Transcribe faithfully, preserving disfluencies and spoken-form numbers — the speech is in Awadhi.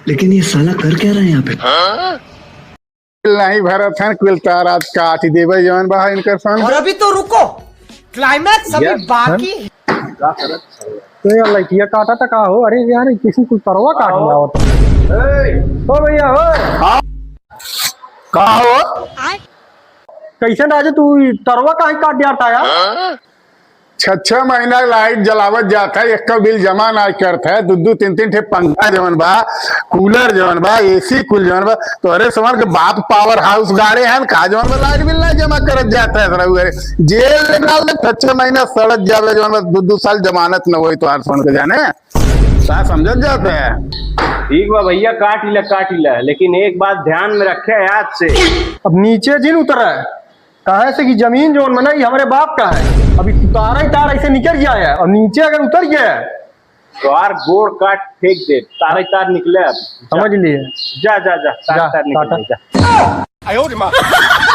लेकिन ये साला कर क्या रहा है यहाँ पे? नहीं भरत हन, कुल तार आज काट देबे जवन बा इनकर सन। और अभी तो रुको, climax अभी यस। बाकी है। तो यार लइटिया काटा त का हो? अरे यार, किसी कुल तरवा काट लिया होता। ओ भैया, ओ। हाँ। का हो? कैसे राजू, तू ई तरवा काहे काट दिया था यार? छह छह महीना लाइट जलावत जात है, एक बिल जमा ना करत है, दू दू तीन तीन ठे पंखा जवन बा, कूलर जवन बा, एसी कुल जवन बा, तोहरे समझ के बाप पावर हाउस गाड़े हैं का जवन बा, लाइट बिल ना जमा करत जात है। साला उहे जेल में डाल दे, छह छह महीना सड़त जावे जवन बा, दू दू साल जमानत न होई तोहार सुन के जाने। का समझत जात है? ठीक बा भैया, काट ले, काट ले, लेकिन एक बात ध्यान में रखे याद से। अब नीचे जिन उतर है, काहे से कि जमीन जौन मनई हमरे बाप का है, अभी तारा ही तार ऐसे निकल गया है और नीचे अगर उतर गया है तोहार गोड़ काट फेंक दे, तारा ही तार निकले अब। समझ लिए। जा, जा, जा, तार, जा, तार निकल टाटा। ले, जा।